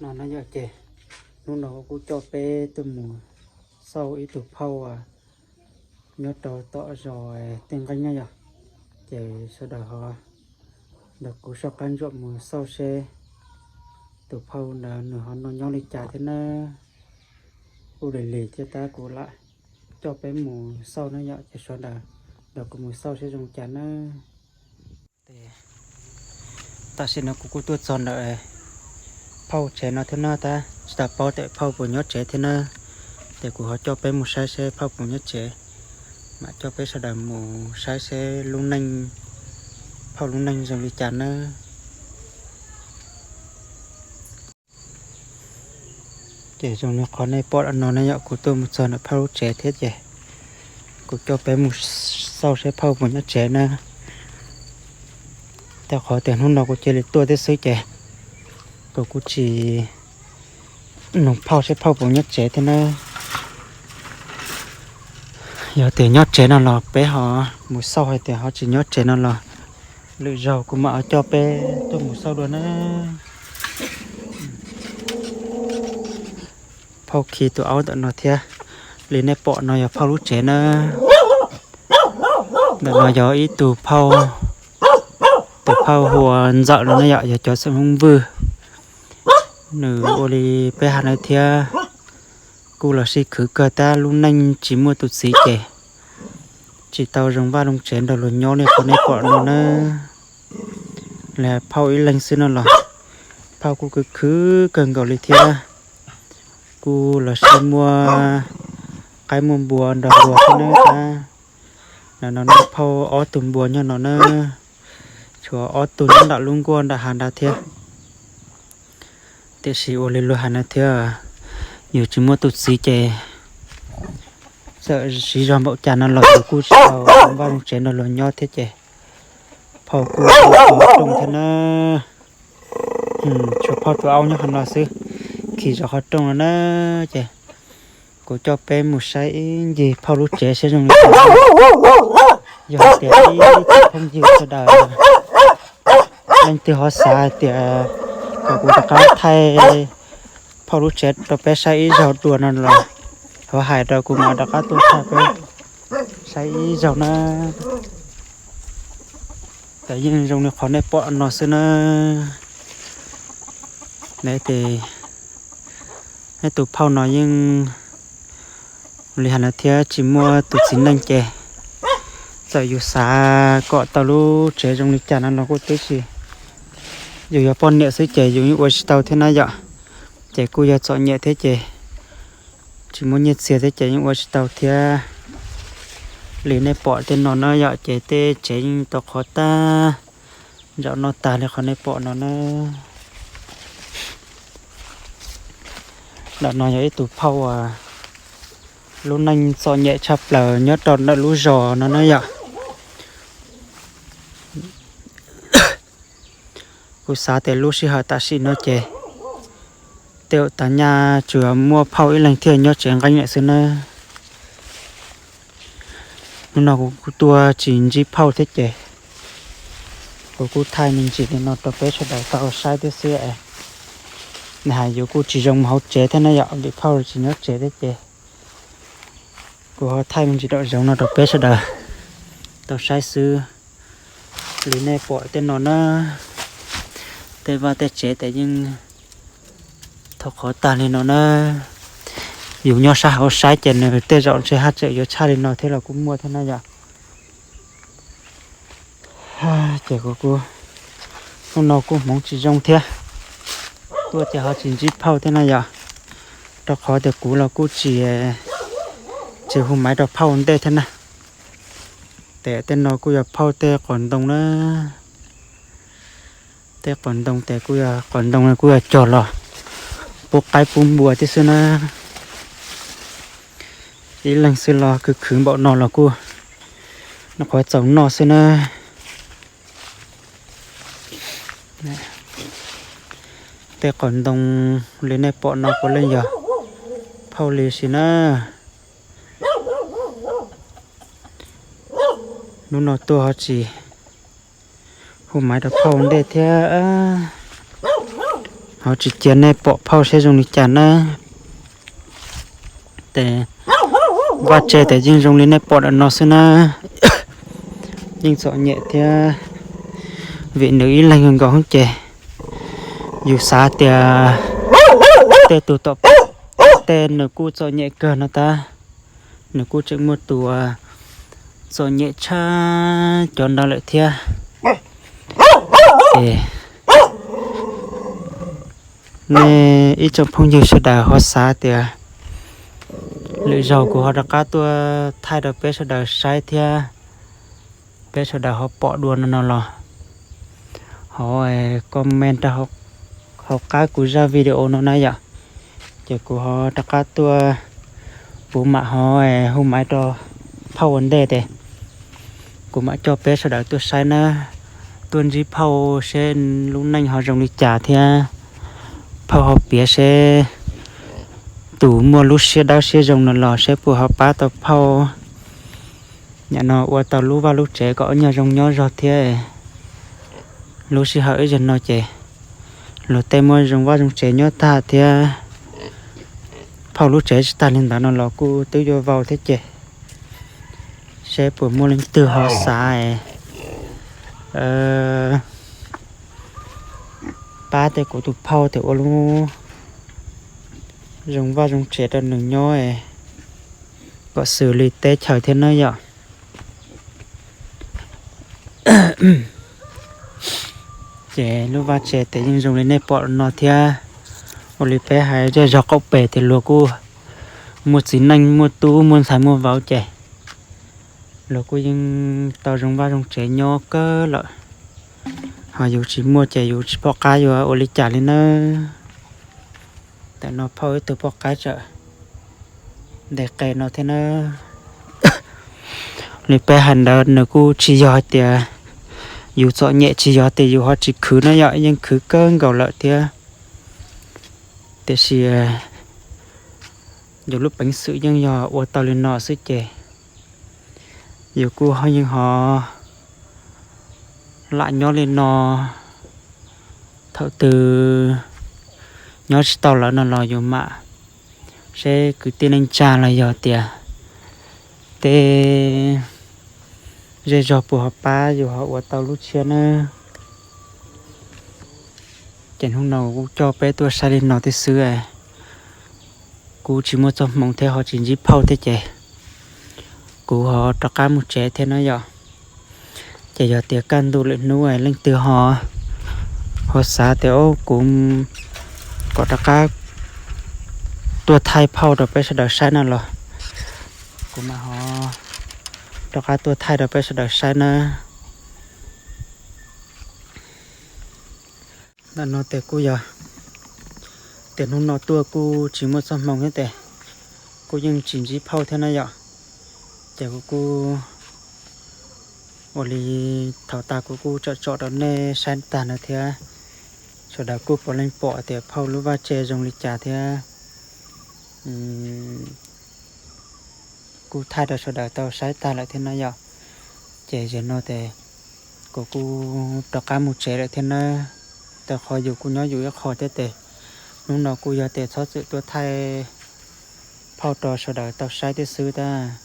No na yom, ces hnub no kuv kuj coj peb tuaj mus xauj ib tug phauj nyob rau tom zos Tej Nqeeb na yom. Ces sawv daws ho nrog kuv soj qab ntsuam mus xauj seb tus phauj ntawd nws ho noj nyob li cas thiab na. Kuj lig lig thiab tab kuv lam coj peb mus xauj na yom, ces sawv daws nrog kuv mus xauj seb zoo cas na. Tam sim no kuv kuj tuaj txog ntawm phauj tsev no thiab na, tab tsis tau paub tias phauj puas nyob tsev thiab na. Ces kuv ho coj peb mus saib seb phauj puas nyob tsev, mam coj peb sawv daws mus saib seb lub neej, phauj lub neej zoo li cas nawb. Ces zoo li qhov nej pom no na yom, kuv tuaj mus txog ntawm phauj lub tsev thiab ces kuv coj peb mus xauj seb phauj puas nyob tsev na. Rau qhov tias hnub no kuv cia li tuaj thiab xwb ces kuv kuj tsis nug phauj seb phauj puas nyob tsev thiab na. Yog tias nyob tsev no los peb ho mus xauj, hais tias ho tsis nyob tsev no los lwm zaug kuv mam coj peb tuaj mus xauj dua na. Phauj khi tus aub ntawm no thiab. Li nej pom no yog phauj lub tsev na. Ntawm no yog ib tug phauj, tus phauj hu ua Ntxawm no na yom, yog cov xeem Hmoob Vwj. Nws ua li peb hais no thiab, kuj los sib khwv kawg tab lub neej tsis muaj tus txiv ces tsis tau zoo vaj looj tsev nrog luag nyob li qhov nej pom no na. Li phauj ib leeg xwb no los phauj kuj khwv khwv kawg nkaus li thiab, kuj los sib muaj qaib muaj npua nrog luag thiab na. Ntawm no phauj ob tug npua nyob no na, tshuav ob tug nyob nram lub nkuaj nram hav nrad thiab. Tiam sis ua li luag hais no thiab, yus tsis muaj tus txiv ces txawm siv zog npaum cas no los yus kuj tsis tau vaj looj tsev nrog luag nyob thiab ces phauj kuj rooj thiab na. Tshuav phauj tus aub nyob qhov no xwb, khi zov qhov rooj no na. Ces kuv coj peb mus saib ib ncig phauj lub tsev seb zoo li cas. Yog hais tias ib tsoom phooj ywg sawv daws leej twg ho xav hais tias kom kuv rov qab thaij phauj lub tsev rau peb saib ib zaug dua no los ho hais rau kuv mam rov qab tuaj thaij peb saib ib zaug na. Ces yeej zoo li qhov nej pom no xwb na. Neb tes, neb tus phauj no yeej li hais no thiab, tsis muaj tus txiv neej ces txawm yus xav kom tau lub tsev zoo li cas no los kuj twb tsis, yus yog poj niam xwb ces yus yeej ua tsis tau thiab na yom. Ces kuj yog txom nyem thiab ces tsis muaj nyiaj txiag thiab ces yeej ua tsis tau thiab. Li nej pom tej no na yom, ces tej tsev yeej tau qhov tag, nraum no tag li qhov nej pom no na. Ntawm no yog ib tug phauj uas lub neej txom nyem tshaj plaws nyob rau ntawm lub zos no na yom. Kuv xav tias lub sij hawm tam sim no ces tej zaum tag nyaj tsuas muaj phauj ib leeg thiaj nyob tsev nqeeb lawm xwb na. Hnub no kuv kuj tuaj tsis ntsib phauj thiab ces kuv kuj thaij me ntsis li no rau peb sawv daws tau saib thiab xwb. Nws hais yus kuj tsis zoo mus hauv tsev thiab na yom, vim phauj tsis nyob tsev thiab ces kuv ho thaij me ntsis daum zoov no rau peb sawv daws tau saib xwb. Li nej pom tej no na, tej vaj tej tsev ces yeej tau qhov tag li no na. Yus nyob sab hauv saib ces nws tej zaum ntshe haj tseem yuav tshaj li no thiab los kuj muaj thiab na yom. Ces kuv kuj, hnub no kuj hmoov tsis zoo thiab, tuaj ces ho tsis ntsib phauj thiab na yom, rau qhov tias kuv los kuj tsis, tsis hu maiv rau phauj ntej thiab na. Ces tej no kuj yog phauj tej qos ntoo na. Tej qos ntoo ces kuj yog qos ntoo kuj yog cog los pub qaib pub npua tib xwb na. Ib leeg xwb los khwv khwv npaum no los kuj noj qhov txaus noj xwb na. Tej qos ntoo li nej pom no puav leej yog phauj li si na. Hnub no tuaj ho tsis hu maiv rau phauj ntej thiab. Ho tsis cia nej pom phauj seb zoo li cas nawb. Ces vaj tse ces yeej zoo li nej pom ntawm no xwb nawb. Yeej txom nyem thiab, vim nws ib leeg nkaus ces yus xav tias tej tus tom tej nws kuj txom nyem kawg no tab, nws kuj tseem muaj tus txom nyem tshaj cov ntawd lawm thiab. Ces nej ib tsoom phooj ywg sawv daws ho xav tias lwm zaug kuv ho rov qab tuaj thaij rau peb sawv daws saib thiab peb sawv daws ho pom dua no no los ho comment rau hauv qab kuv zaj video no na yom. Ces kuv ho rov qab tuaj, kuv mam ho hu maiv rau phauj ua ntej ces kuv mam coj peb sawv daws tuaj saib na, tuaj ntsib phauj seb lub neej ho zoo li cas thiab phauj ho piav seb tus muaj lub siab dawb siab zoo no los seb puas ho pab tau phauj nim no ua tau lub vaj lub tsev kom nyuag zoo nyob zog thiab. Lub sij hawm ib zaug no ces luag tej muaj zoo vaj zoo tsev nyob tag thiab phauj lub tsev tsis tag li ntawd no los kuj twb yuav vau thiab ces seb puas muaj leej twg ho xav pab tej kuv tus phauj tias ua lub zoo vaj zoo tsev rau nws nyob kom xws li teb chaws thiab nawb yom. Ces lub vaj tse ces yeej zoo li nej pom no thiab. Ua li peb hais zej zog qaum pem ces luag kuj muaj txiv neej muaj tub muaj ntxhais muaj vauv ces luag kuj yeej tau zoo vaj zoo tsev nyob kawg lawm. Ho yus tsis muaj ces yus tsis pom qab yuav ua li cas li nawb. Tam no phauj ib tug poj qaib tseem ntes qe no thiab nawb. Li peb hais ntawd nws kuj tsis yog hais tias yus txom nyem, tsis yog tias yus ho tsis khwv na yom, yeej khwv kawg nkaus lawm thiab. Tiam sis yus lub peev xwm yeej yog ua tau li no xwb ces yus kuj yeej ho lam nyob li no. Thaum twg nyob tsis tau lawm no los yus mam seb kwv tij neej tsa los yog tias tej zej zog puas ho pab yus ho ua tau lub tshiab nawb. Ces hnub no kuv coj peb tuaj saib li no thiab xwb, kuv tsis muaj txoj hmoo thiab ho tsis ntsib phauj thiab ces kuv ho rov qab mus tsev thiab no yom. Ces yog tias kaj ntug lwm hnub leej twg ho, ho xav tias kuv kom rov qab tuaj thaij phauj rau peb sawv daws saib no los kuv mam ho rov qab tuaj thaij rau peb sawv daws saib nawb. Ntawm no ces kuj yog tias hnub no tuaj kuj tsis muaj txoj hmoo thiab ces kuj yeej tsis ntsib phauj thiab na yom. Ces kuv kuj ua li thaum tas kuv kuj tsom tsom rau nej saib tag no thiab. Sawv daws kuj puav leej pom tias phauj lub vaj tse zoo li cas thiab kuj thaij rau sawv daws tau saib tag lawm thiab na yom. Ces zaum no ces kuv kuj rov qab mus tsev lawm thiab nawb. Rau qhov yus kuj nyob yus ib qho thiab ces hnub no kuj yog tias txhob txwm tuaj thaij phauj rau sawv daws tau saib thiab xwb tab.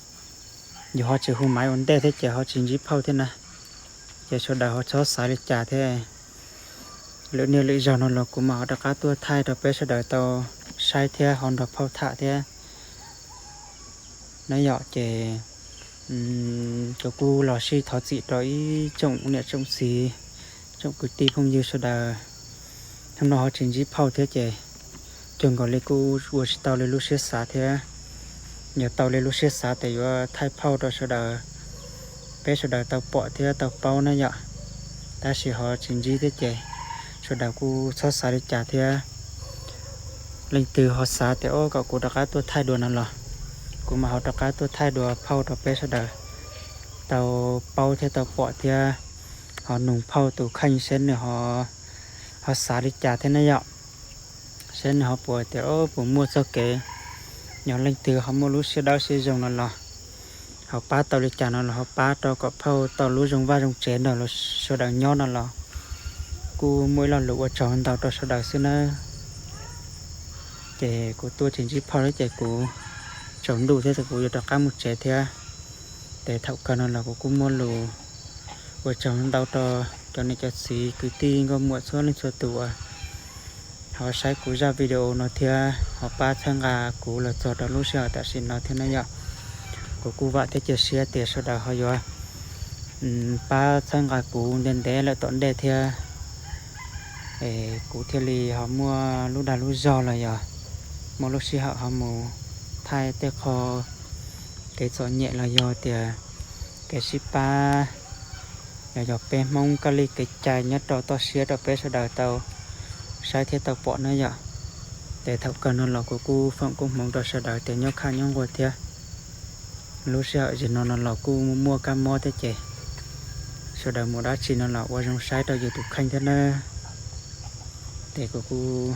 Yus ho tsis hu maiv ua ntej thiab ces ho tsis ntsib phauj thiab na. Ces sawv daws ho txhob xav li cas thiab. Lwm niaj lwm zaug no los kuv mam ho rov qab tuaj thaij rau peb sawv daws tau saib thiab ho nrog phauj tham thiab. Na yom, ces kuv kuj los sib thov txim rau ib tsoom niam tsoom txiv, tsoom kwv tij phooj ywg sawv daws. Hnub no ho tsis ntsib phauj thiab ces cuag nkaus li kuj ua tsis tau li lub siab xav thiab. Yog tau li lub siab xav ces yuav thaij phauj rau sawv daws, peb sawv daws tau pom thiab tau paub na yom. Tab sis ho tsis ntsib thiab ces sawv daws kuj txhob xav li cas thiab. Leej twg ho xav tias o kom kuv rov qab tuaj thaij dua no los kuv mam ho rov qab tuaj thaij dua phauj rau peb sawv daws tau paub thiab tau pom thiab. Ho nug phauj tus kheej seb nws ho xav li cas thiab na yom. Seb nws ho puas tias o puas muaj txoj kev, yog leej twg ho muaj lub siab dawb siab zoo no los ho pab tau li cas no los ho pab rau kom phauj tau lub zoo vaj zoo tsev nrog sawv daws nyob no los kuj muaj ib lo lus ua tsaug ntau rau sawv daws xwb nawb. Ces kuv tuaj tsis ntsib phauj thiab ces kuv tsaus ntuj thiab ces kuv yuav rov qab mus tsev thiab. Ces thaum kawg no los kuv kuj muaj lus ua tsaug ntau rau cov niam cov txiv kwv tij nkauj muam txhua leej txhua tus uas ho saib kuv zaj video no thiab ho pab txhawb nqa kuv los txog rau lub sij hawm tam sim no thiab na yom. Kuv kuj vam thiab cia siab tias sawv daws ho yuav pab txhawb nqa kuv ntev ntev lawm tom ntej thiab, es kuv thiaj li ho muaj lub dag lub zog los yog muaj lub sij hawm ho mus thaij tej qho kev txom nyem los yog tias kev sib pab, los yog peb Hmoob kab li kev cai nyob rau toj siab rau peb sawv daws tau saib thiab tau pom na yom. Ces thaum kawg no los kuv kuj foom koob hmoov rau sawv daws tias nyob khaj nyob nquag thiab. Lub sij hawm zim no no los kuj muaj kab mob thiab ces sawv daws mus dab tsi no los ua zoo saib rau yus tus kheej thiab na. Ces kuv kuj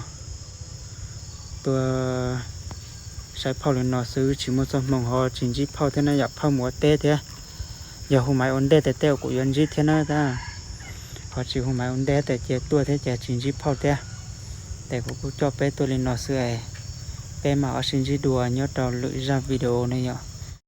tuaj saib phauj li no xwb tsis muaj txoj hmoo ho tsis ntsib phauj thiab na yom, phauj mus ua teb thiab. Yog hu maiv ua ntej ces tej zaum kuv yuav ntsib thiab na tab, ho tsis hu maiv ua ntej ces cia tuaj thiab ces tsis ntsib phauj thiab. Ces kuv kuj coj peb tuaj li no xwb es peb mam ho sib ntsib dua nyob rau lwm zaj video na yom.